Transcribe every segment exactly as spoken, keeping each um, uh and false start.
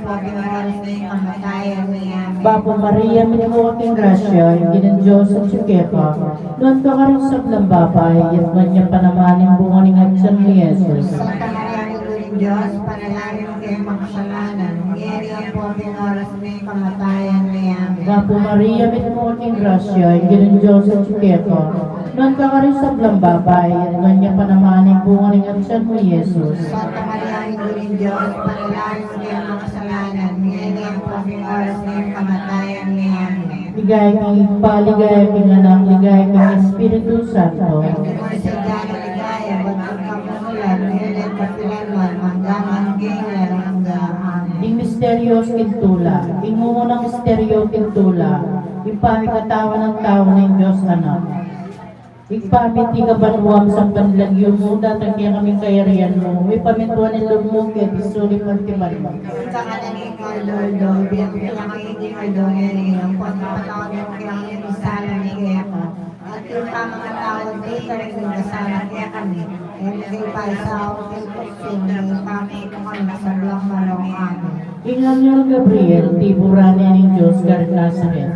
Pati oras na ing kamatayan mi. Amen. Bapu Maria, mitmu ka king grasya, ing Ginung Dios atyu keka. Nuan ka karing sablang babai, at nuan ya pa naman ing bunga ning atyan mu, Jesus. Santa Maria, Indu ning Dios, ipanalangin mu kaming makasalanan, ngeni ampo king oras ning kamatayan mi. Amen. Bapu Maria, mitmu ka king grasya, ing Ginung Dios atyu keka. Nuan ka karing sablang babai, at nuan ya pa naman ing bunga ning atyan mu, Jesus. Santa Maria, Indu ning Dios, ipanalangin mu kaming makasalanan, ngeni ampo king oras ning kamatayan mi. Amen. Ligaya king Ibpa, ligaya king Anak, ligaya king Espiritu Santo. Antimo ing sadya nang ligaya, bantog kapilan man, ngeni at kapilan man, mangga man king alang angga. Amen. Ding misteryu king tula. Ing mumunang misteryu king tula, ing pamikatawan ning tau ning Dios Anak. Ibpa mi, iti ka banua, misamban ya ing lagyu mu, datang kekami ing kayarian mu, mipamintuan ing lub mu keti sulip anti banua. Ing kakanan mi king aldo-aldo ibie mu kekami king aldo ngeni, ampon ipatawad mu kekami ing sala mi keka, anti ing pamamatawad mi karing mikasala kekami, e mu ke ipaisaul king tuksu, nune ipamasuku kami king sablang marok. Amen. Ing anghel Gabriel, tiburan ne ning Dios karing Nazaret,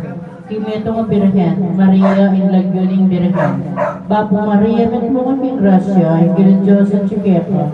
king metung a birhen, Maria ing lagyu ning birhen. Bapu Maria, mitmu ka king grasya, ing Ginung Dios atyu keka.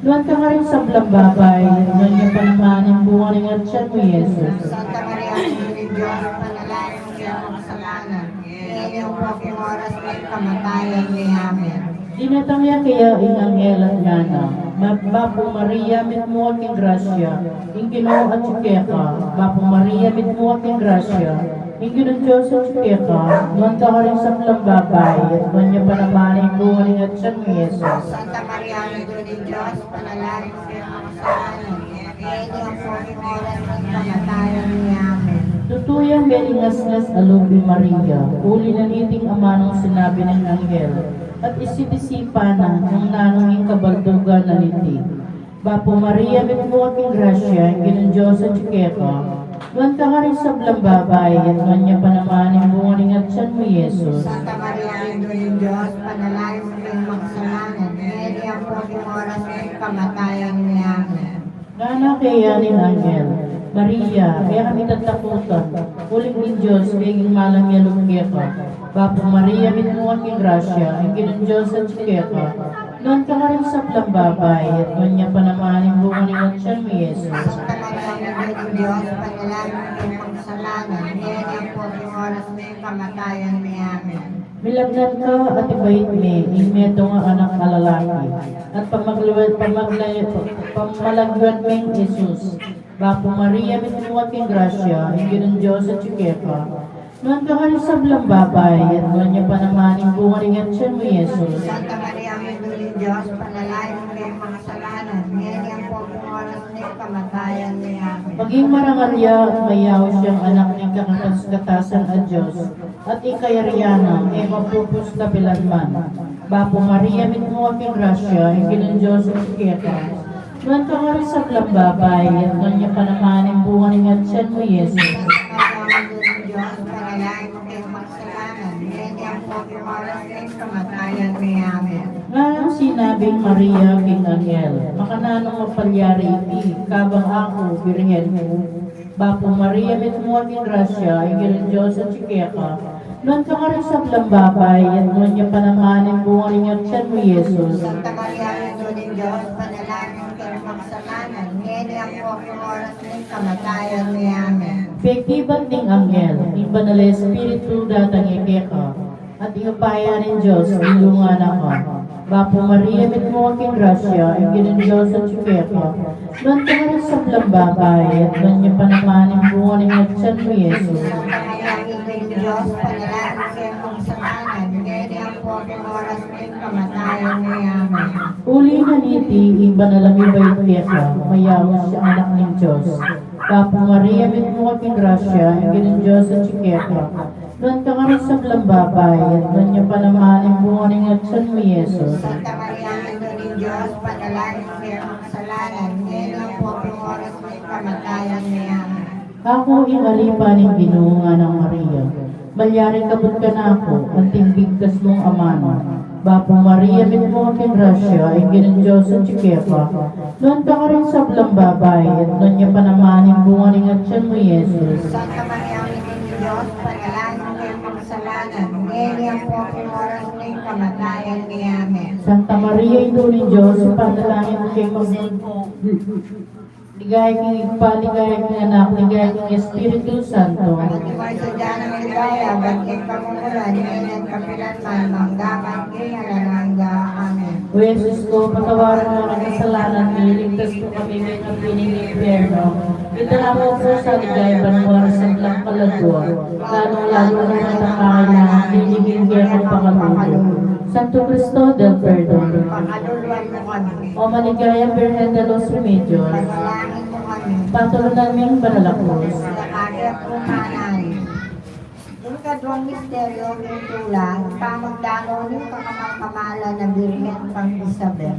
Nuan ka karing sablang babai, at nuan ya pa naman ing bunga ning atyan mu, Jesus. Santa Maria, Indu ning Dios, ipanalangin mu kaming makasalanan, ngeni ampo king oras ning kamatayan mi. Amen. Dinatang ya kaya ing anghel at ngana, Ma-, Bapu Maria, mitmu ka king grasya, ing Ginu atyu keka. Bapu Maria, mitmu ka king grasya, ing Ginung Dios atyu keka. Nuan ka karing sablang babai, at nuan ya pa naman ing bunga ning atyan mu, Jesus. Santa Maria, Indu ning Dios, ipanalangin mu kaming makasalanan, ngeni ampo king oras ning kamatayan mi. Amen. Tutu yang melingasngas a lub i Maria, uli na niting amanung sinabi ning anghel, at isip-isipan na nung nanu ing kabaldugan na niti. Bapu Maria, mitmu ka king grasya, ing Ginung Dios atyu keka. Nuan ka karing sablang babai, at nuan ya pa naman ing bunga ning atyan mu, Jesus. Santa Maria, Indu ning Dios, ipanalangin mu kaming makasalanan, ngeni ampo king oras ning kamatayan mi. Amen. Ngana kaya ning anghel, Maria, e ka mitatakutan, uling ing Dios meging malam ya lub keka. Bapu Maria, mitmu ka king grasya, ing Ginung Dios atyu keka. Nuan ka karing sablang babai, at nuan ya pa naman ing bunga ning atyan mu, Jesus. Santa Maria, Indu ning Dios, ipanalangin mu kaming makasalanan, ngeni ampo king oras ning kamatayan mi. Amen. Milagnat ka at ibait me ing metung a anak a lalaki, at pamaglawe-, pamaglawe-, pamalagyuan meng Jesus. Bapu Maria, mitmu ka king grasya, ing Ginung Dios atyu keka. Nuan ka karing sablang babai, at nuan ya pa naman ing bunga ning atyan mu, Jesus. Santa Maria, Indu ning Dios, ipanalangin mu kaming makasalanan, ngeni ampo king oras ning kamatayan mi. Amen. Maging marangal ya at mayaus yang anak ning kakatas-katasan a Dios, at ing kayarian na e mapupus kapilan man. Bapu Maria, mitmu ka king grasya, ing Ginung Dios atyu keka. Nuan ka karing sablang babai, at nuan ya pa naman ing bunga ning atyan mu, Jesus. Santa Maria, Indu ning Dios, ipanalangin mu kaming makasalanan, ngeni ampo king oras ning kamatayan mi. Amen. Nganang sinabi nang Maria king anghel, makananu mu palyari iti, kabang aku birhen ku? Bapu Maria, mitmu ka king grasya, ing Ginung Dios atyu keka. Nuan ka karing sablang babai, at nuan ya pa naman ing bunga ning atyan mu, Jesus. Santa Maria, Indu ning Dios, ipanalangin mu kaming makasalanan, ngeni ampo king oras ning kamatayan mi. Amen. Pektibat ning anghel, ing Banal a Espiritu datang ya keka, at ing upaya ning Dios ilungan na ka. Bapu Maria, mitmu ka king grasya, ing Ginung Dios atyu keka. Nuan ka karing sablang babai, at nuan ya pa naman ing bunga ning atyan mu, Jesus. Santa Maria, Indu ning Dios, ipanalangin mu kaming makasalanan, ngeni ampo king oras ning kamatayan mi. Amen. Uli na niti, ing banal a mibait keka, mayaus yang anak ning Dios. Bapu Maria, mitmu ka king grasya, ing Ginung Dios atyu keka. Nuan ka karing sablang babai, at nuan ya pa naman ing bunga ning atyan mu, Jesus. Santa Maria, Indu ning Dios, ipanalangin mu kaming makasalanan, ngeni ampo king oras ning kamatayan mi. Amen. Aku ing alipa ning Ginu, nganang Maria. Malyari kabud kanaku anting bigkas mung amanu. Bapu Maria, mitmu ka king grasya, ing Ginung Dios atyu keka. Nuan ka karing sablang babai, at nuan ya pa naman ing Atyan mu i Jesus. Santa Maria, Indu ning Dios, ipanalangin mu kaming makasalanan, ngeni ampo king oras ning kamatayan mi. Amen. Santa Maria, Indu ning Dios, ipanalangin mu kaming makasalanan. Ligaya king Ibpa, ligaya king Anak, ligaya king Espiritu Santo. Antimo ing sadya nang ligaya, ban king kamumulan, ngeni at kapilan man, mangga man king alang angga. Amen. O Jesus ku, patawaran mu ring kasalanan mi, iligtas mu kami king api ning impyerno. Idala mu pu sa ligaya banua ring sablang kaladua, lalung-lalu na ring makakailangan king kekang pakalulu. Santo Cristo del Perdon. Pakaluluan mu kami. O maligayang Birhen de los Remedios. Ipanalangin mu kami. Patulunan ming banal a krus. King kaduang misteryo king tula, ing pamagdalo ning kakamal-kamalan a Birhen kang Isabel.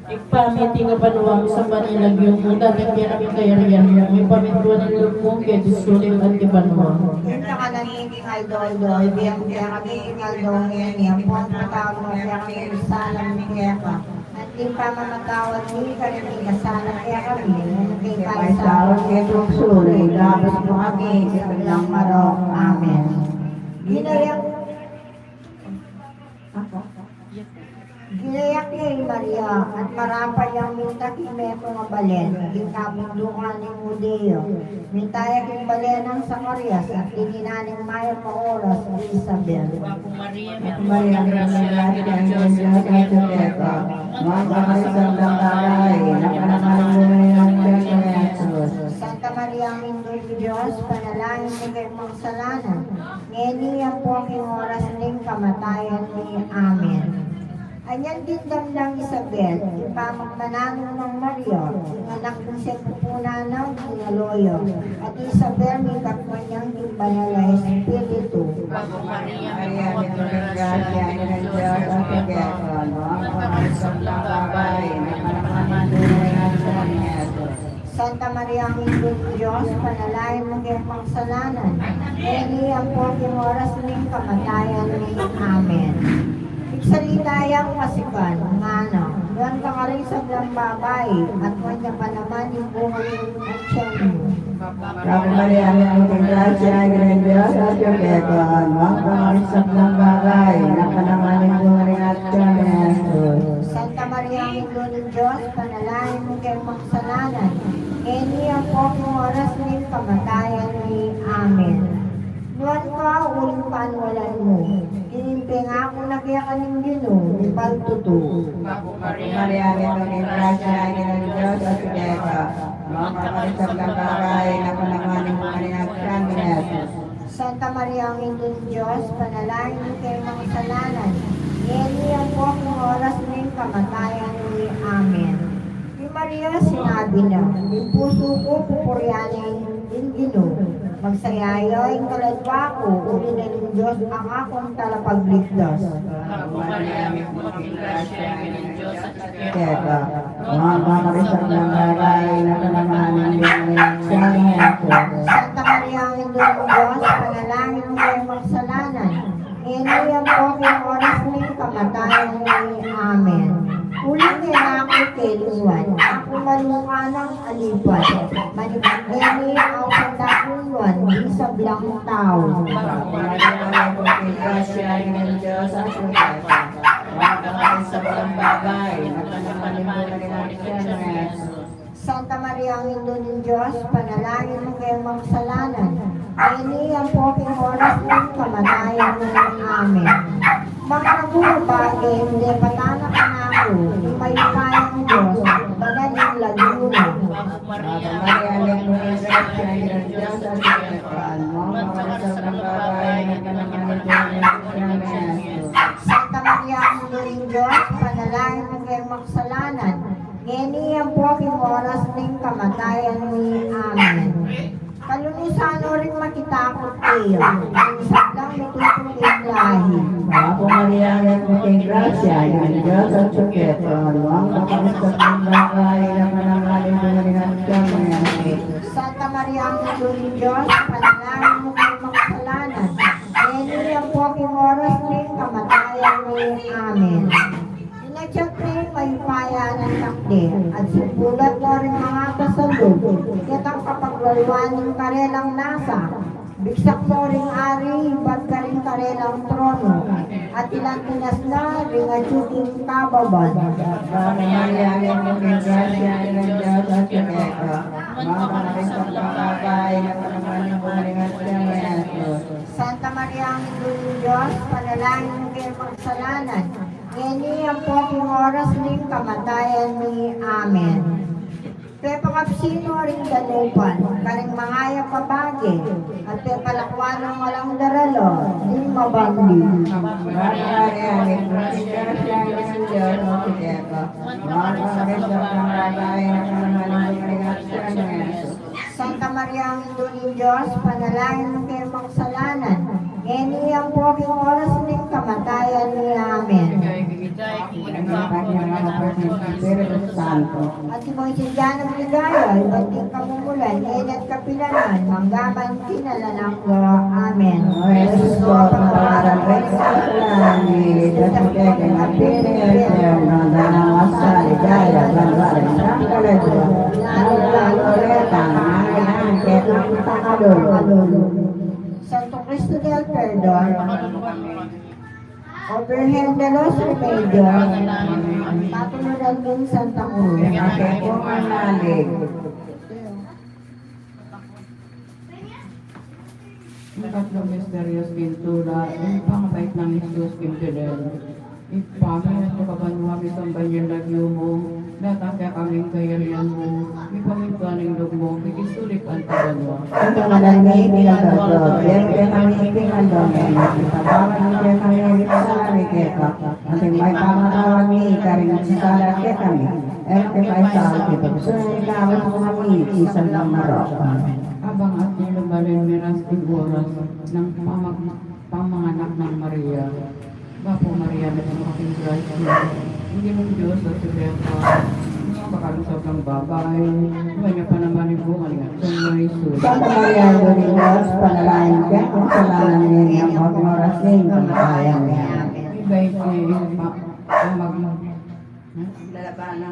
Ibpa mi, atiu ka banua, misamban ya ing lagyu mu, datang kekami ing kayarian mu, mipamintuan ing lub mu keti sulip anti banua. Ing kakanan mi king aldo-aldo ibie mu kekami king aldo ngeni, ampon ipatawad mu kekami ing sala mi keka, anti ing pamamatawad mi karing mikasala kekami, e mu ke paisaul king tuksu, nune ikabus mu kami king sablang marok. Amen. Ginayak, ginayak ya i Maria, at marapal yang minta king metung a balen king kabundukan ning Judea. Minta ya king balen nang Zacarias, at tiningnan ning mayap a oras i Isabel. Maria, mitmu ka king grasya, ing Ginung Dios atiu keka. Nuan ka karing sablang babai, at nuan naman ing bunga ning atian mu, i Jesus. Santa Maria, Indu ning Dios, ipanalangin mu kaming makasalanan, ngeni ampo king oras ning kamatayan mi. Amen. Anya ing dimdam nang Isabel king pamagmananu nang Maria, ing anak ning siyang pupunan na ginalo ya, at i Isabel mikatman yang king Banal a Espiritu. Maria, mitmu ka king grasya, ing Ginung Dios atiu keka. Nuan ka karing sablang babai, at nuan naman ing bunga ning atian mu, i Jesus. Santa Maria, Indu ning Dios, ipanalangin mu kaming makasalanan, ngeni ampo king oras ning kamatayan mi. Amen. Migsalita yang kasikan, ngana, nuan ka karing sablang babai, at nuan ya pa naman ing bunga ning atian mu. Bapu Maria, mitmu ka king grasya, ing Ginung Dios atiu keka. Nuan ka karing sablang babai, at nuan naman ing bunga ning atian mu, i Jesus. Santa Maria, Indu ning Dios, ipanalangin mu kaming makasalanan, ngeni ampo king oras ning kamatayan mi. Amen. Nuan ka uling panualan mu, ing pengaku na keka ning Ginu, mipaltutu. Bapu Maria, mitmu ka king grasya, ing Ginung Dios atiu keka. Nuan ka karing sablang babai, at nuan naman ing bunga ning atian mu, i Jesus. Santa Maria, Indu ning Dios, ipanalangin mu kaming makasalanan, ngeni ampo king oras ning kamatayan mi. Amen. I Maria, sinabi na, ing pusu ku pupurian na ing Ginu, magsaya ya ing kaladua ku, uli na ning Dios a kakung talapagligtas. Bapu Maria, mitmu ka king grasya, ing Ginung Dios atiu keka. Nuan ka karing sablang babai, at nuan naman ing bunga ning atian mu, i Jesus. Santa Maria, Indu ning Dios, ipanalangin mu kaming makasalanan, ngeni ampo king oras ning kamatayan mi. Amen. Uling ing aku keni nuan, aku man mu kanang alipan, manibat ngeni aku pandaku nuan, ding sablang tau. Bapu Maria, mitmu ka king grasya, ing Ginung Dios atiu keka. Nuan ka karing sablang babai, at nuan naman ing bunga ning atian mu, i Jesus. Santa Maria, Indu ning Dios, ipanalangin mu kaming makasalanan, ngeni ampo king oras ning kamatayan mi. Amen. Makaguruba, ing depatan na kanaku ing mayupayang Dios, banal ing lagyu na. Bapu Maria, mitmu ka king grasya, ing Ginung Dios atiu keka. Nuan ka karing sablang babai, at nuan naman ing bunga ning atian mu, i Jesus. Santa Maria, Indu ning Dios, ipanalangin mu kaming makasalanan, ngeni ampo king oras ning kamatayan mi. Amen. Kalunusan o ring makitakut keya, ing sablang mitutu king lahi. Bapu Maria, mitmu ka king grasya, ing Ginung Dios atiu keka. Nuan ka karing sablang babai, at nuan naman ing bunga ning atian mu, i Jesus. Santa Maria, Indu ning Dios, ipanalangin mu kaming makasalanan, ngeni ampo king oras ning kamatayan mi. Amen. Inakyat na ing mayupaya nang takder, at simpulan na ring mangatasalub, ketang kapag Kaliwa ning karelang nasa, bigsak mu ring ari ibat karing karelang trono, at ilang tinas na ring atyu king kababan. Ave Maria, mitmu ka king grasya, ing Ginung Dios atyu keka. Nuan ka karing sablang babai, at nuan ya naman ing bunga ning atian mu, i Jesus. Santa Maria, Indu ning Dios, ipanalangin mu kaming makasalanan, ngeni ampo king oras ning kamatayan mi. Amen. Pepakabsin no ring danupan karing mangayap a bage, at pepalakuan no ing alang daralo ding mabandi. Ave Maria, mitmu ka king grasya, ing Ginung Dios atyu keka. Nuan ka karing sablang babai, at nuan ya naman ing bunga ning atian mu, i Jesus. Santa Maria, Indu ning Dios, ipanalangin mu kaming makasalanan, ngeni ampo king oras ning kamatayan mi. Amen. Ing Ibpa, ing Anak, ing Espiritu Santo. Antimo ing sadya nang ligaya ibat king kamumulan, ngeni at kapilan man, mangga man king alang angga. Amen. O Jesus ko, patawaran mu ring kasalanan mi, iligtas mu kami king api ning impyernu, dana mu sa ligaya banua ring sangkaladua, lalung-lalu na retang mangailangan kekang pakalulu. Santo Cristo del Perdon, o Virgen de los Remedios, patulunan mu ing Santa Cruz. Ing ating pumanalig. Ing katlung misteryo king tula, ing pamabait nang Jesus king Belen. Ibpa mi, atsu ka banua, misamban ya ing lagyu mu, datang kekami ing kayarian mu, mipamintuan ing lub mu, keti sulip anti banua. Ing kakanan mi king aldo-aldo ibie mu kekami king aldo ngeni, at ipatawad mu kekami ing sala mi keka, anti ing pamatawan mi karing mikasala kekami. E mu ke paisaul king pagsuyu, nune ikawang mu kami king sablang marok. Amen. Abang atin lumalen mi ras king oras nang pamag-, pamanganak nang Maria. Bapu Maria, mitmu ka king grasya, ing Ginung Dios atyu keka. Nuan ka karing sablang babai, nuan ya pa naman ing bunga ning atian mu, i Jesus. Santa Maria, Indu ning Dios, ipanalangin mu kaming makasalanan, ngeni ampo king oras ning kamatayan mi. Amen. Mibait ya ing pa-, pamag-,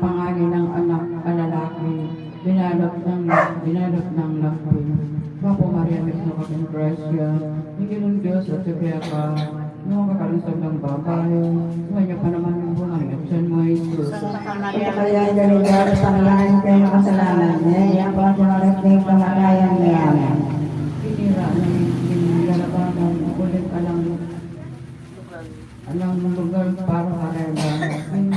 pangani nang anak a lalaki, binalot nang, binalot nang lambing. Bapu Maria, mitmu ka king grasya, ing Ginung Dios atyu keka. Nuan ka karing sablang babai, nuan ya pa naman ing bunga ning atian mu, i Jesus. Santa Maria, Indu ning Dios, ipanalangin mu kaming makasalanan, ngeni ampo king oras ning kamatayan mi. Amen. Tinira na ning lalabanan uling alang alang lugar para karela king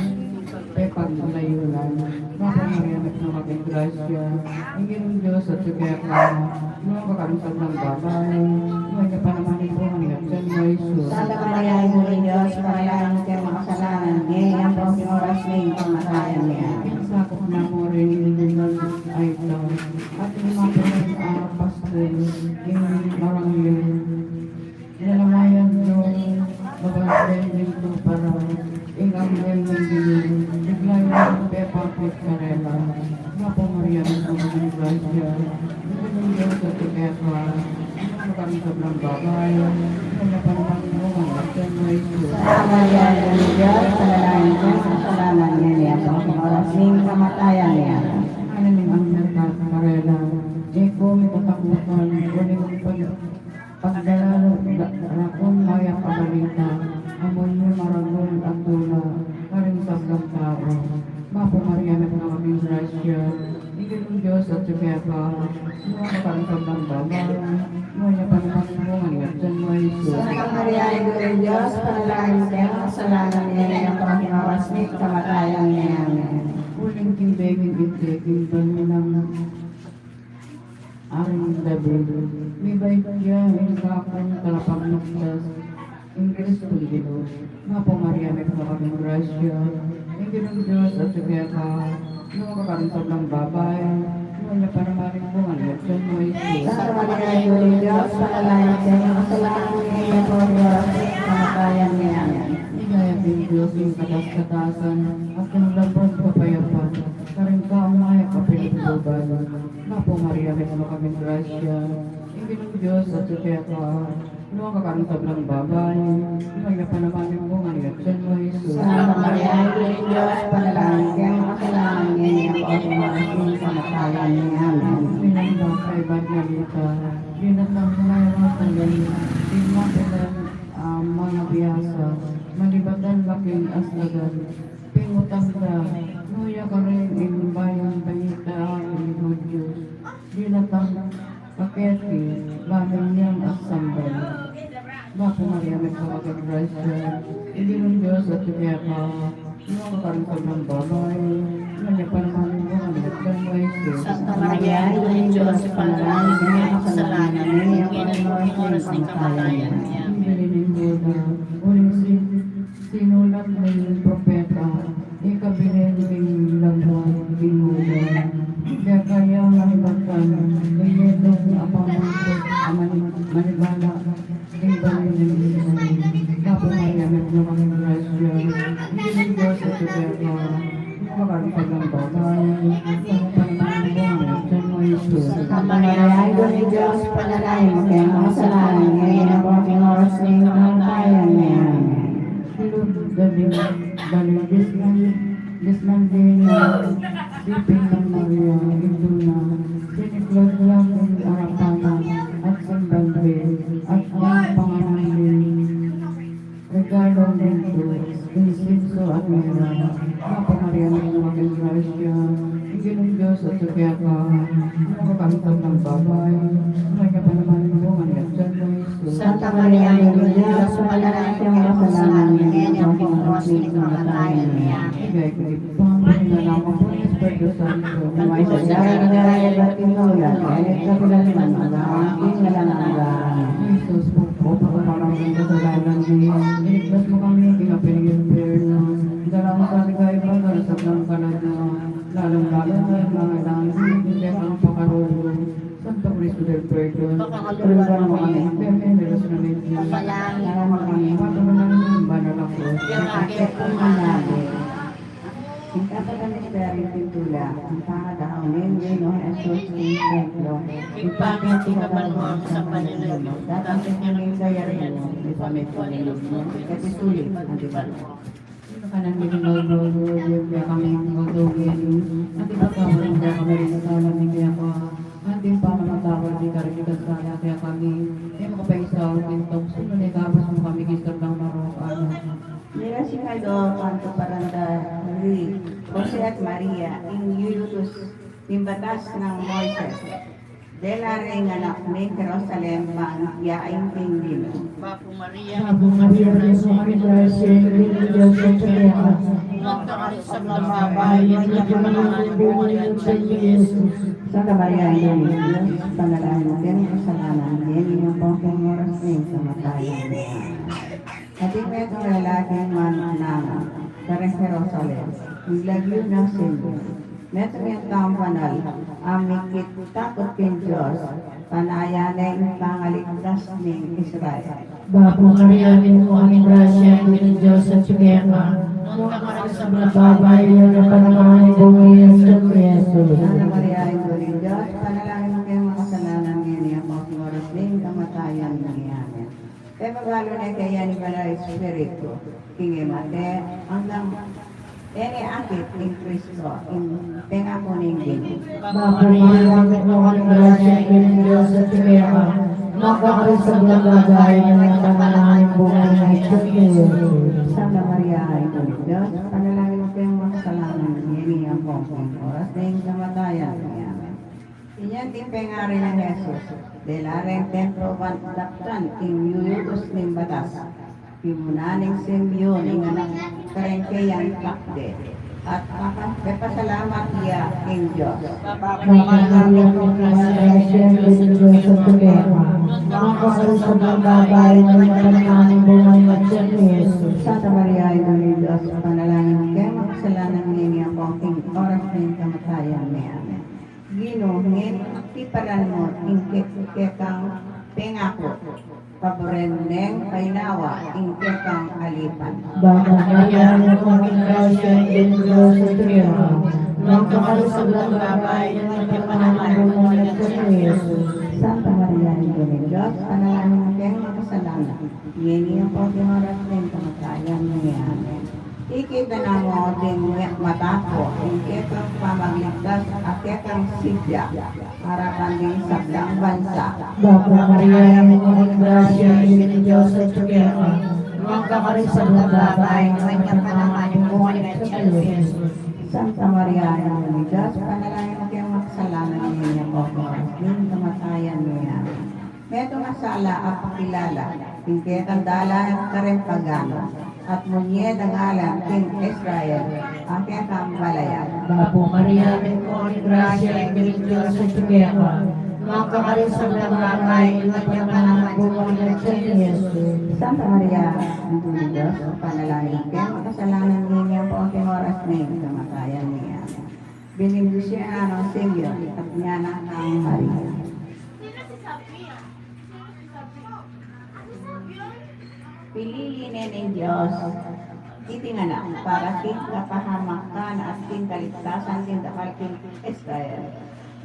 pepaglayunan. Bapu Maria, mitmu ka king grasya, ing Ginung Dios atyu keka. Nuan ka karing sablang babai, nuan ya pa naman ing bunga ning atian mu, i Jesus. Santa Maria, Indu ning Dios, ipanalangin mu kaming makasalanan, ngeni ampo king oras ning kamatayan mi. Amen. Ing sakup na mu ring linalang a ita, at ing mapilan a pastul king marangil. Nalamayan nung babantay ning tupa ra ing anghel ning Ginu, bigla yang pepapit karela. Bapu Maria, mitmu ka king grasya, ing Ginung Dios atyu keka. Nuan ka karing sablang babai, nuan ya pa naman ing bunga ning atian mu, i Jesus. Santa Maria, Indu ning Dios, ipanalangin mu kaming makasalanan, ngeni ampo king oras ning kamatayan mi. Amen. Ngana ning anghel karela, e ko mitatakutan, uling pag-, pagdala da-, da-, da kung mayap a balita, amun yu maragul a tula karing sablang tau. Bapu Maria, mitmu ka king grasya, ing Ginung Dios atyu keka. Nuan ka karing sablang babai, nuan ya pa naman ing bunga ning atian mu, i Jesus. Santa Maria, Indu ning Dios, ipanalangin mu kaming makasalanan, ngeni ampo king oras ning kamatayan mi. Amen. Uling king benging iti, king banu nang Aring David, mibait ya ing kakung talapagmagdas, ing Kristong Ginu. Bapu Maria, mitmu ka king grasya, ing Ginung Dios atyu keka. Nuan ka karing sablang babai, nuan ya pa naman ing bunga ning atian mu, i Jesus. Santa Maria, Indu ning Dios, ipanalangin mu kaming makasalanan, ngeni ampo king oras ning kamatayan mi. Amen. Ligaya king Dios king katas-katasan, at king lambun kapayapan karing taung mayap a pilubluban. Bapu Maria, mitmu ka king grasya, ing Ginung Dios atyu keka. Nuan ka karing sablang babai, nuan ya pa naman ing bunga ning atian mu, Jesus. Santa Maria, Indu ning Dios, ipanalangin mu kaming makasalanan, ngeni at sa oras ning kamatayan mi. Amen. Minambak ka ibat Maria, dinatang ka mayap king Dios, ing Ginu ka ika't, ing mabie ka king asawa, malibat dang mabie ka king asawa, pin-utang da, nuan ya karin ing bayung bait a apu ning Dios, dinatang ka keti, baming yang at sambal. Bapu Maria, mitmu ka king grasya, ing Ginung Dios atyu keka, nuan ka karing sablang babai, nuan ya pa naman ing bunga ning atian mu, Jesus. Santa Maria, Indu ning Dios, ipanalangin mu kaming makasalanan, ngeni at sa oras ning kamatayan mi. Amen. Ing bie ning Juda, uling sin- sinulat ning propeta, ika bie ning labuad king Juda. Kaya kaya manibatan, ing metung a pamangkut a mani-, manibala king bale ning Israel. Bapu Maria, mitmu ka king grasya, ing Ginung Dios atyu keka, nuan ka karing sablang babai, nuan ya pa naman ing bunga ning atian mu, Jesus. Santa Maria, Indu ning Dios, ipanalangin mu kaming makasalanan, ngeni at sa oras ning kamatayan mi. Amen. Lugdading bale, disnan, disnan de na siping nang Maria, indu na, siniklod la king arapan na, at sinamban de, at ding panganang ning regalung mintu, insinsu at mira. Bapu Maria, mitmu ka king grasya, ing Ginung Dios atyu keka, nuan ka karing sablang babai, nuan ya pa naman ing bunga ning atian mu, Jesus. Santa Maria, Indu ning Dios, ipanalangin mu kaming makasalanan, ngeni at sa oras ning kamatayan mi. Amen. Ibpa, ing Anak, ing Espiritu Santo. Nuan ya ing tula, ngeni at kapilan man, mangga man king alang angga. Jesus, pagpapatawad mu ing kasalanan mi, iligtas mu kami king api ning impyerno, idala mu sa king kaibat ing sablang kaladwa, lalung-lalu na ing mangailangan king kekang pakarulu. Santo Cristo del Perdon, tulungan mu kami. Birhen de los Remedios, panalangin mu kami. Paturunan mu ing banal a krus. Ing aking pumanabi. Ing kapat a misteryu ning tula, ing pangadau ning Ginu Jesus king templo. Ibpa mi, atiu ka banua, misamban ya ing lagyu mu, datang ing kayarian mu, mipamintuan ing lub mu keti sulip anti banua. Ing kakanan mi king aldo-aldo ibie mu kekami king aldo ngeni, at ipatawad mu kekami ing sala mi keka, anti ing pamamatawad mi karing mikasala kekami. E mu ke paisaul king tuksu, nune ikabus mu kami king sablang marok. Amen. Miras ing aldo kantu paranda ri Jose at Maria, ing yuyutus ning batas nang Moises. Dela reng anak ming Jerusalem, ban yaing king Ginu. Bapu Maria, Bapu Maria, mitmu ka king grasya, ing Ginung Dios atyu keka. Nuan ka karing sablang babai, nuan ya pa naman ing bunga ning atian mu, Jesus. Santa Maria, Indu ning Dios, ipanalangin mu kaming makasalanan, ngeni at sa oras ning kamatayan mi. Atin metung a lalaking manang karing Jerusalem, ing lagyu nang Sion. Metung yang taung banal a mikit takut king Dios, panayan ne ing pangaligtas ning Israel. Bapu Maria, mitmu ka king grasya, ing Ginung Dios atyu keka. Nuan ka karing sablang babai, nuan ya pa naman ing bunga ning atian mu, Jesus. Santa Maria, Indu ning Dios, ipanalangin mu kaming makasalanan, ngeni at sa oras ning kamatayan mi. Amen. Pepabalu ne kaya ning Banal a Espiritu king e mate anggang e ne akit ing Kristo, ing pengaku ning Ginu. Bapu Maria, mitmu ka king grasya, ing Ginung Dios atyu keka. Nuan ka karing sablang babai, nuan ya pa naman ing bunga ning atian mu, Jesus. Santa Maria, Indu ning Dios, ipanalangin mu kaming makasalanan, ngeni at sa oras ning kamatayan mi. Amen. Inya ing pengari nang Jesus, dela reng templo ban daptan ing yuyutus ning batas. Pimuna neng Simeon ing anak kareng keyang takde, at pepasalamat ya king Dios. Bapu Maria, mitmu ka king grasya, ing Ginung Dios atyu keka. Nuan ka karing sablang babai, nuan ya pa naman ing bunga ning atian mu, Jesus. Santa Maria, Indu ning Dios, ipanalangin mu kaming makasalanan, ngeni at sa oras ning kamatayan mi. Amen. Ginu, ngeni tiparan mu ing ke-, kekang pengaku, paburen neng painawa ing kekang alipan. Bapu Maria, mitmu ka king grasya, ing Ginung Dios atyu keka. Nuan ka karing sablang babai, nuan ya pa naman ing bunga ning atian mu, Jesus. Santa Maria, Indu ning Dios, ipanalangin mu kaming makasalanan, Ngeni ampong king oras ning kamatayan mi. Amen. Ikit na mu ding mata ku ing kekang pamagligtas at kekang sidya, arapan ding sablang bansa. Bapu Maria, mitmu ka king grasya, ing Ginung Dios atyu keka. Nuan ka karing sablang babai, at nuan ya pa naman ing bunga ning atyan mu, i Jesus. Santa Maria, Indu ning Dios, ipanalangin mu kaming makasalanan, ngeni ampong king oras ning kamatayan mi. Amen. Metung a sala a pakilala king kekang dalan karing pagano, at munye dangalan king Israel a kekang balayan. Bapu Maria, mitmu ka king grasya, ing Ginung Dios atyu keka. Nuan ka karing sablang babai, at nuan ya pa naman ing bunga ning atyan mu, i Jesus. Santa Maria, Indu ning Dios, ipanalangin mu kaming makasalanan, ngeni ampong king oras ning kamatayan mi. Amen. Bendisyunan na ka ning Senyor, at ing anak nang Maria. Pinili ne ning Dios iting anak para king kapahamakan at king kaligtasan king dakal king Israel.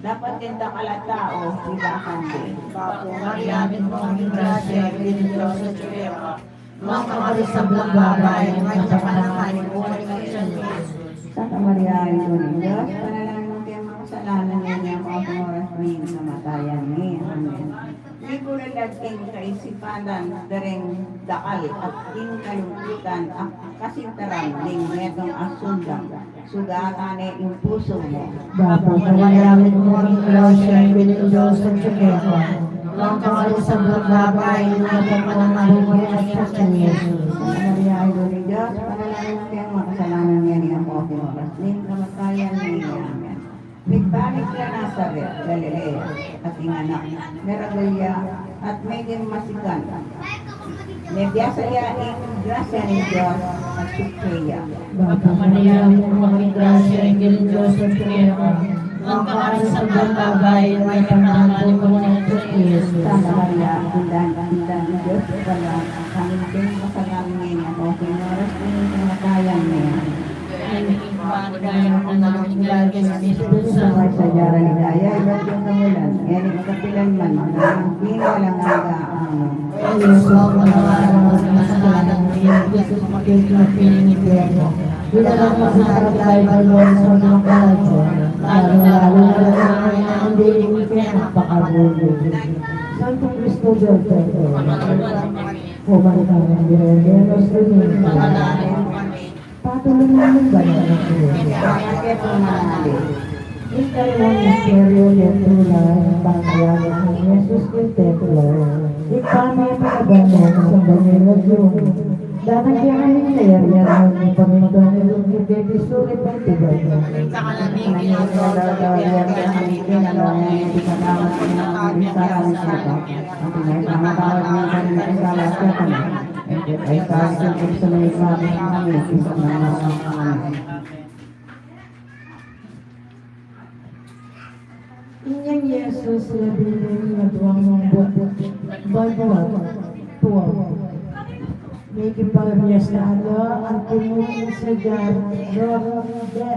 Dapot ding dakal a tau, ibakan de. Bapu Maria, mitmu ka king grasya, ing Ginung Dios atyu keka. Nuan ka karing sablang babai, at nuan ya pa naman ing bunga ning atyan mu, i Jesus. Santa Maria, Indu ning Dios, ipanalangin mu kaming makasalanan, ngeni ampong king oras ning kamatayan mi. Amen. Mikulang ing kaisipan da ring dakal at ing kalungkutan a kasintaran ning metung a sundang. Sugatan ne ing pusu mu. Bapu Maria, mitmu ka king grasya, ing Ginung Dios atyu keka. Nuan ka karing sablang babai, at nuan ya pa naman ing bunga ning atyan mu, i Jesus. Santa Maria, Indu ning Dios, ipanalangin mu kaming makasalanan, ngeni ampong king oras ning kamatayan mi. Amen. Migbalik la Nazaret, Galilea, at ing anak, miragul ya, at meging masikan. Mebiasa ya ing grasya ning Dios atyu keya. Bapu Maria, mitmu ka king grasya, ing Ginung Dios atyu keka. Nuan ka karing sablang babai, at nuan ya pa naman ing bunga ning atyan mu, i Jesus. Santa Maria, Indu, Indu ning Dios, ipanalangin mu kaming makasalanan, ngeni ampong king oras ning kamatayan mi. Amen. Ing Ibpa, ing Anak, ing Espiritu Santo. Sadya rang ligaya ibat king kamulan, ngeni at kapilan man, mangga man king alang angga. Amen. Jesus, patawaran mu kami makasalanan, ngeni at king oras ning kamatayan mi. Amen. Idala mu sa langit ing sablang kaladwa, lalung-lalu na ring anak nang Dios a kekang pakabubu. Santo Cristo del Perdon, o Maria Virgen de los Remedios, patulungan mu kami. Ing katlung misteryu ning tula, ing pamanyalip nang Jesus king templo. Ibpa mi, makaban mu, misamban ya ing lagyu mu. Datang kekami ing kayarian mu, mipamintuan ing lub mu keti sulip anti banua. Ing kakanan mi king araw-araw ibie mu kekami king aldo ngeni, at ipatawad mu kekami ing sala mi keka, anti ing pamamatawad mi karing mikasala kekami. E mu ke paisaul king tuksu, sumu mu kami king kamasamaan. Inyang Jesus, labi na ing aduang butut, butut tuang. Mekipagmesa la anti mu ing sagar, rot, de.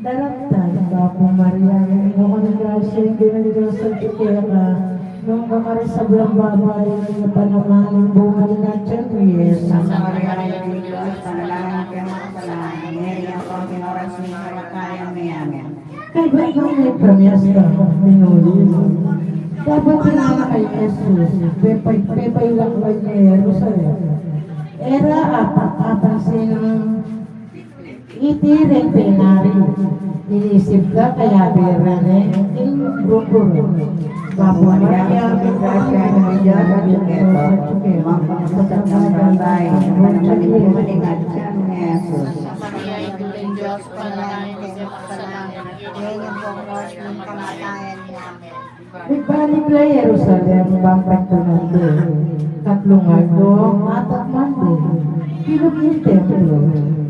Daraptan. Bapu Maria, mitmu ka king grasya, ing Ginung Dios atyu keka. Nuan ka karing sablang babai, at nuan ya pa naman ing bunga ning atyan mu, i Jesus. Santa Maria, Indu ning Dios, ipanalangin mu kaming makasalanan, ngeni at king oras ning kamatayan mi. Amen. Kaybat nung mipamiesta, minuli, dapot tinama na i Jesus, pepay, pepailaklak ne Jerusalem. E ra apa, apansin iti ring penari, inisip da kayabe ra ne ing rubur. Bapu Maria, mitmu ka king grasya, ing Ginung Dios atyu keka. Nuan ka karing sablang babai, at nuan ya pa naman ing bunga ning atyan mu, i Jesus. Santa Maria, Indu ning Dios, ipanalangin mu kami makasalanan, ngeni at king oras ning kamatayan mi. Amen. Migbalik la Jerusalem bang patunan de. Katlung aldo, atakman de. Kilub ing templo.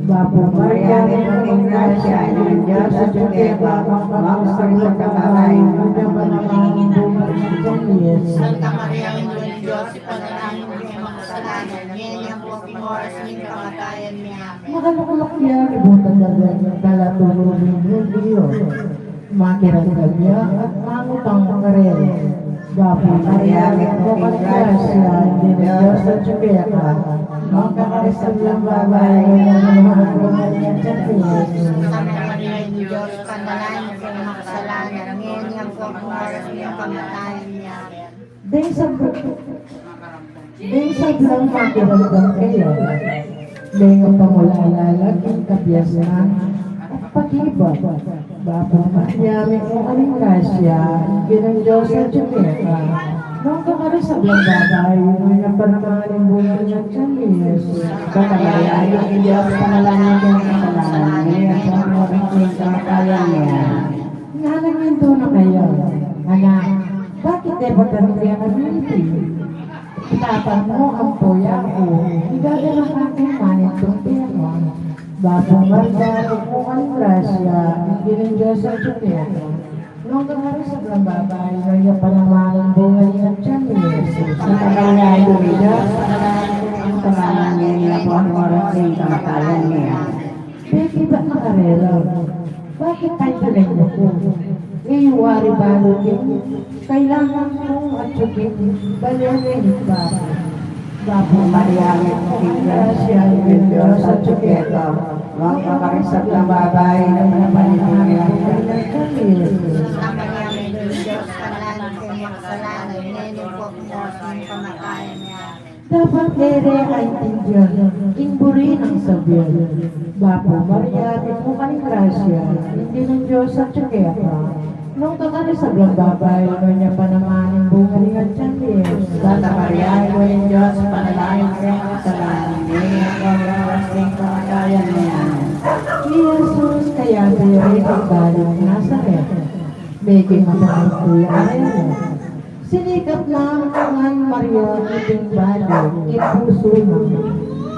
Bapu Maria, mitmu ka king grasya, ing Ginung Dios atyu keka, nuan ka karing sablang babai, at nuan ya pa naman ing bunga ning atyan mu, i Jesus. Santa Maria, Indu ning Dios, ipanalangin mu kami makasalanan, ngeni at king oras ning kamatayan mi. Amen. Makalukluk ya king buta dagat, kalatulu ring Judio. Makiramdam ya at mangutang karela. Bapu Maria, mitmu ka ning grasya, ing Ginung Dios atyu keka. Nuan ka karing sablang babai, nuan ya naman ing bunga ning atian mu, i Jesus. Santa Maria, Indu ning Dios, ipanalangin mu kaming makasalanan, ngeni at sa oras ning kamatayan mi. Amen. Deng sab-, deng sablang makiramdam keya, deng pamulala la king kabiasnan at pag-ibat, Bapu Maria, mitmu ka ning grasya, ing Ginung Dios atyu keka. Nuan ka karing sablang babai, nuan ya pa naman ing bunga ning atian mu, i Jesus. Santa Maria, Indu ning Dios, ipanalangin mu kaming makasalanan, ngeni at sa oras ning kamatayan mi. Amen. Ngana ning tune kaya, Anak, bakit e pataring kekami iti? Itatan mu ampo yaku, igaganakan ku man iting tune. Bapu Maria, mitmu ka ning grasya, ing Ginung Dios atyu keka. Nuan ka karing sablang babai, nuan ya pa naman ing bunga ning atian mu, i Jesus. Santa Maria, Indu ning Dios, ipanalangin mu kaming makasalanan, ngeni at sa oras ning kamatayan mi. Amen. Peki, ba't makarela? Bakit paidulan yu ku? E yu wari balu king kailangan kung atyukin, bale ne ning Bapu. Bapu Maria, mitmu ka ning grasya, ing Ginung Dios atyu keka. Nuan ka karing sablang babai, nuan ya pa naman ing bunga ning atian mu, i Jesus. Santa Maria, Indu ning Dios, ipanalangin mu kaming makasalanan, ngeni at sa oras ning kamatayan mi. Amen. Dapat e re aintindian ing buri nang sabian. Bapu Maria, mitmu ka ning grasya, ing Ginung Dios atyu keka. Nuan ka karing sablang babai, nuan ya pa naman ing bunga ning atian mu, i Jesus. Santa Maria, Indu ning Dios, ipanalangin mu kaming makasalanan, ngeni at sa oras ning kamatayan mi. Amen. I Jesus kayabe re king bale Nazaret, meging makanyan ya ing Sinikap na nang Maria iting bale king pusu na.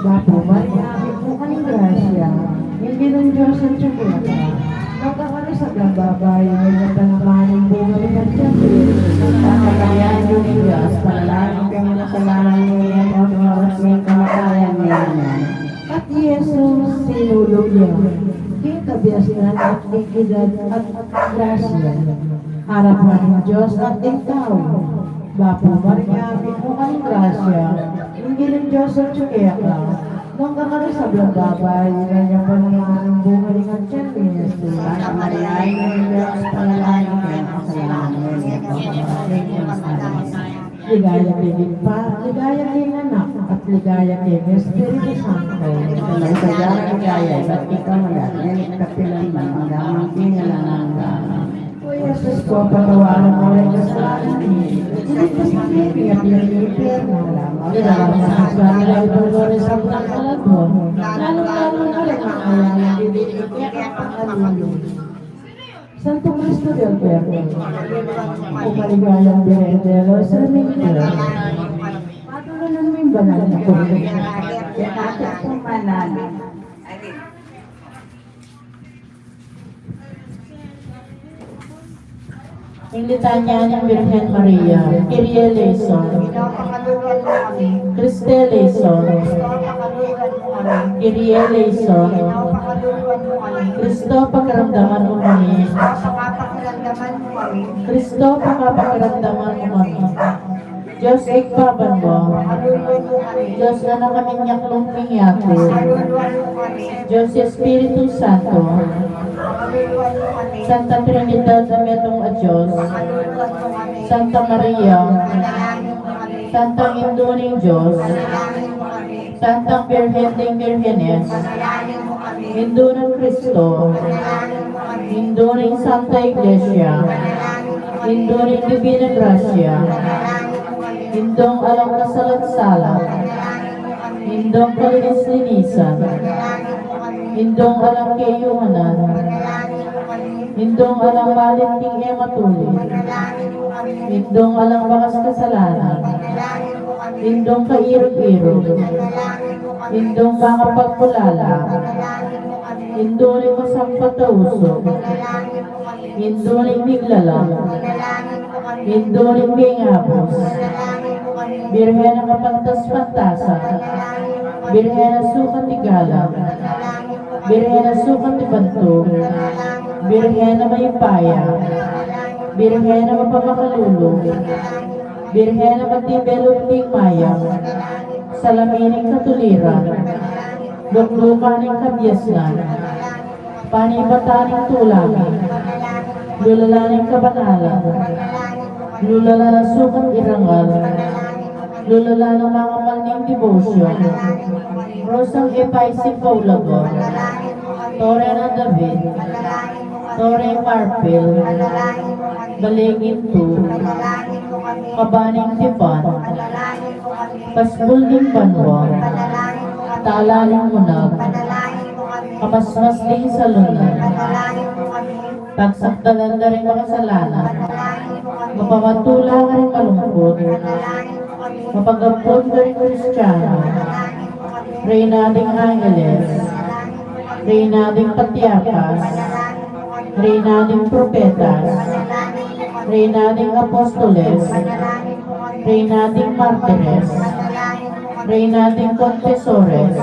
Bapu Maria, mitmu ka ning grasya, ing Ginung Dios atyu keka. Nuan ka karing sablang babai, nuan ya pa naman ing bunga ning atian mu, i Jesus. Santa Maria, Indu ning Dios, ipanalangin mu kaming makasalanan, ngeni at sa oras ning kamatayan mi. Amen. At i Jesus sinulu ya king kabiasnan at king edad at grasya, harap na ning Dios at ding tau. Bapu Maria, mitmu ka ning grasya, ing Ginung Dios atyu keka. Nuan ka karing sablang babai, nuan ya pa naman ing bunga ning atian mu, i Jesus. Santa Maria, Indu ning Dios, ipanalangin mu kaming makasalanan, ngeni at sa oras ning kamatayan mi. Ligaya king Ibpa, ligaya king Anak, at ligaya king Espiritu Santo. Antimo ing sadya nang ligaya, ibat king kamumulan, ngeni at kapilan man, mangga man king alang angga. O Jesus ku, patawaran mu ring kasalanan mi, iligtas mu kami king api ning impyerno, ikalap mu king banua ring sablang kaladua, lalung-lalu na ring mangailangan king kekang pakalulu. Santo Cristo del Carmen, o maligayang Birhen de los Remedios, patulunan mu ing banal na kurul. Ing litanya ning Birhen Maria. Kyrie eleison. Ginu, pakaluluan mu kami. Christe eleison. Kristo, pakaluluan mu kami. Kyrie eleison. Ginu, pakaluluan mu kami. Kristo, pakiramdaman mu kami. Kristo, pakapakiramdaman mu kami. Kristo, pakapakiramdaman mu kami. Dios Ibpa banua, pakaluluan mu kami. Dios Anak a minyaklung king yatu, pakaluluan mu kami. Dios Espiritu Santo, pakaluluan mu kami. Santa Trinidad a metung a Dios, pakaluluan mu kami. Santa Maria, ipanalangin mu kami. Santa Indu ning Dios, ipanalangin mu kami. Santa Birhen ding Birhenes, ipanalangin mu kami. Indu nang Kristo, ipanalangin mu kami. Indu ning Santa Iglesia, ipanalangin mu kami. Indu ning Divina Gracia, ipanalangin mu kami. Indung alang kasalansala, ipanalangin mu kami. Indung kalinis-linisan, ipanalangin mu kami. Indung alang keyuhanan, ipanalangin mu kami. Indung alang malit king e matuli, ipanalangin mu kami. Indung alang bakas kasalanan, ipanalangin mu kami. Indung kairug-irug, ipanalangin mu kami. Indung makapagpulala, ipanalangin mu kami. Indu ning masampat a usug, ipanalangin mu kami. Indu ning miglalang, ipanalangin mu kami. Indu ning mengabus, ipanalangin mu kami. Birhen a kapantas-pantasan, ipanalangin mu kami. Birhen a sukat igalang, ipanalangin mu kami. Birhen a sukat ibantug, ipanalangin mu kami. Birhen a mayupaya, ipanalangin mu kami. Birhen a mapamakalulu, ipanalangin Birhen a matibe lub ning mayap, salamin ning katuliran, luklukan ning kabiasnan, panibatan ning tula mi, lulalan ning kabanalan, lulalan ning sukat irangal, lulalan ning mangamal ning debosyon, Rosang e paisimbaulaga, Tore nang David, Toreng marpil, bale gintu, kaba ning tipan, pasbul ning banua, tala ning munag, kamasmas ning salunan, pagsakdalan da ring makasalanan, mapamatula karing malungkut, mapagapun karing Kristiano, Reyna ding Angeles, Reyna ding Patriarkas, Reyna ding Propetas, Reyna ding Apostoles, Reyna ding Martires, Reyna ding Confesores,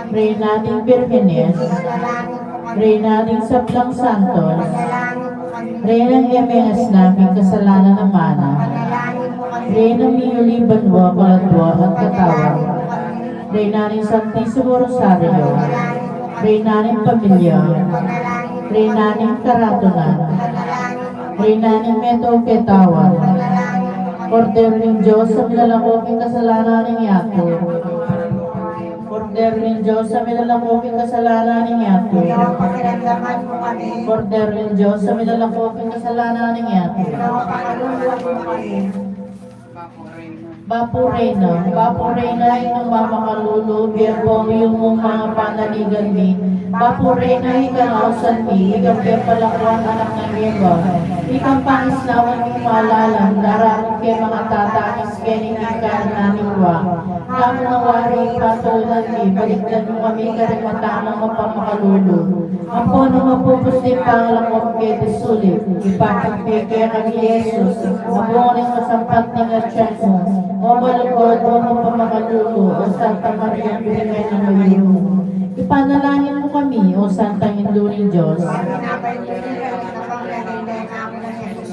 Reyna ding Birhenes, Reyna ding Sablang Santos, Reynang e mengasna king kasalanan a mana, Reynang miyuli banua, kaladua at katawan, Reyna ning Santisimo Rosario, Reyna ning pamilya, Reyna ning karatunan, Reyna ning metung ketawan, Kordero ning Dios a milalako king kasalanan ning yatu. Kordero ning Dios a milalako king kasalanan ning yatu. Ikaw ang pakiramdaman mo kami. Kordero ning Dios a milalako king kasalanan ning yatu. Ikaw ang pakaluluan mo kami. Bapu Reyna, Bapu Reyna, Inong a makalulu, bie pung yumu ing panaligan mi. Bapu Reyna, ika ing ausan mi, ika ing pepalakuan anak nang Eva, ika ing pangisnawan ning malalam, daraun ke mangatatangis keni king kanan ning wa. Namu na wari ing patulan mi, balikdan mu kami karing mata mung mapamakalulu. Ampo nung mapupus ne ing pangalakom keti sulip, ipapagpeke kami Jesus, a bunga ning masampat ning atian mu, o malugud, o mapamakalulu, o Santa Maria Birhen a mayumu. Ipanalangin mu kami, o Santang Indu ning Dios.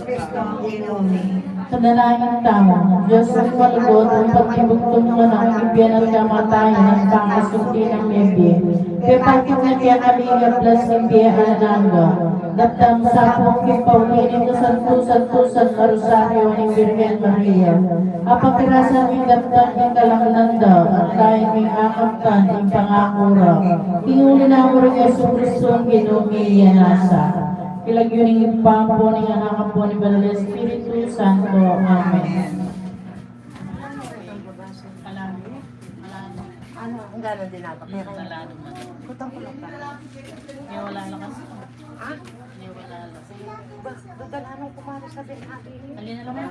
Kristo, Ginu mi. Panalangin tamu. Dios a malugud, ing pagtibuk tung manang king bie at kamatayan at pangasuti nang mebie, pepakit na kekami ing ablas ning bie alang angga. Daptan mu sa pu king pauli ning kasantu-santusan a Rosario ning Birhen Maria, a pakirasan ming daptan ing kalangunan da at daun ming akaptan ing pangaku ra. King uli nang Ginu Jesucristo, Ginu mi. Iya na sa. King lagyu ning Ibpa, ampo ning Anak, ampo ning Banal a Espiritu Santo. Amen. Ano, ang gana din ata. Kutang ko lang pa. Ha? Ba-, dadalhan ko muna sa bin-, Alin na naman?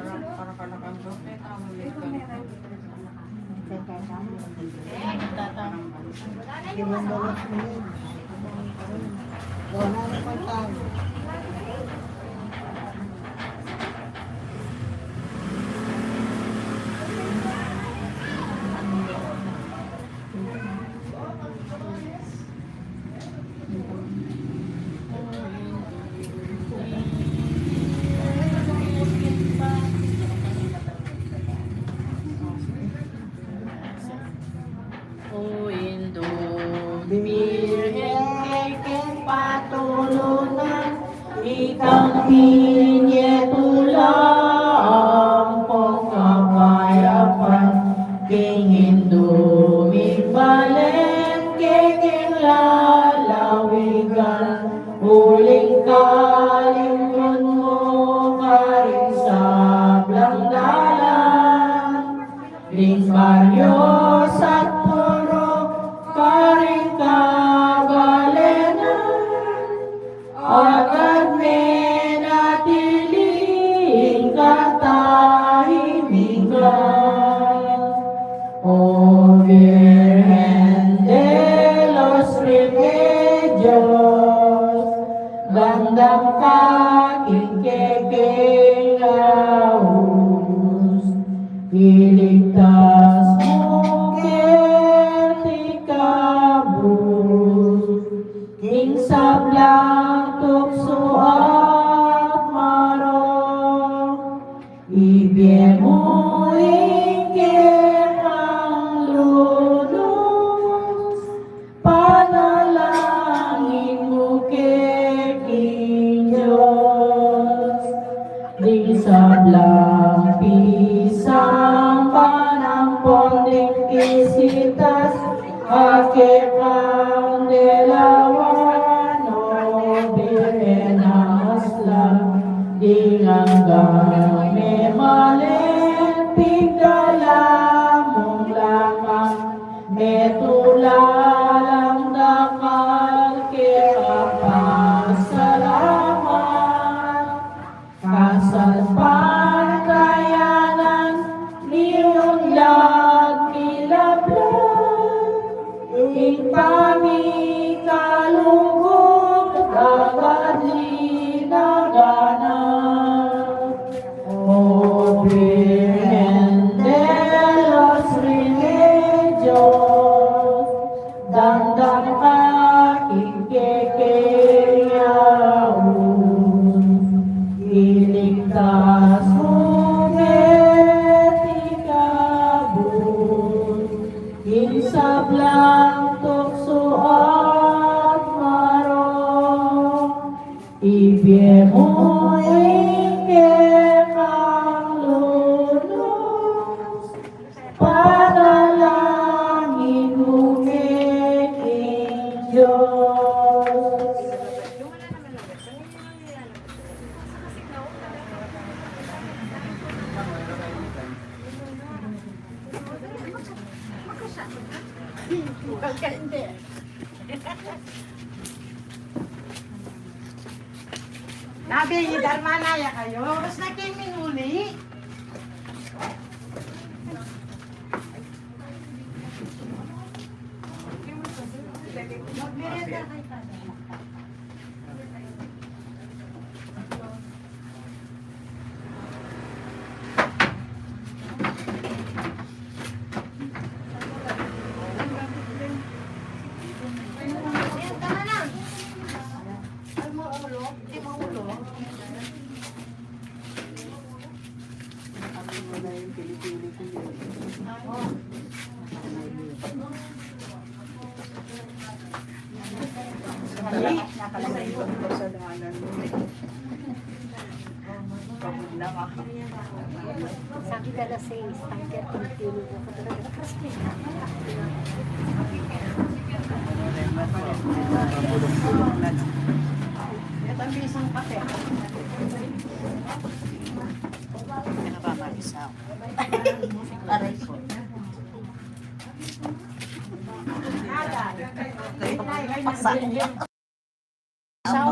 O Indu, Birhen kekeng patulunan, ikang pinye tula ampong kapayapan, king Indu ming balen kekeng lalawigan, uling kalingkun mu karing sablang dalan, ning baryo at purok karing kabalenan, agad menatili ing katahimikan. O Virgen de los Remedios, damdam ka king kekeng aus, iligtas mu keti kabus king sablang tuksu at marok. Ibie mu ing kekang lunus, panalangin mu ke king Dios. Ding sablang pisamban ampon ding bisitas, a kekang dalawa, o Birhen a Maslang, ding angga me malen pigdala mung lakang, metula lang dakal keka pasalamat. Kasalpantayanan, ninunlag, nilablag, ing pamikalungkut, agad linaganap. O Birhen de los Remedios, damdam ka king kekeng yaus, iligtas mu keti kabus ing sablang tuksu at marok. Ibie mu ing kekang lunus, panalangin mu ke king Dios. Nabi, darma na ya kayu. Oras na king minuli. Magmerienda kayu, Father. Sabi ka na sa isang kaya kung tinu ko talaga. Ito ang isang kape. Aray ko. Pasa. Sa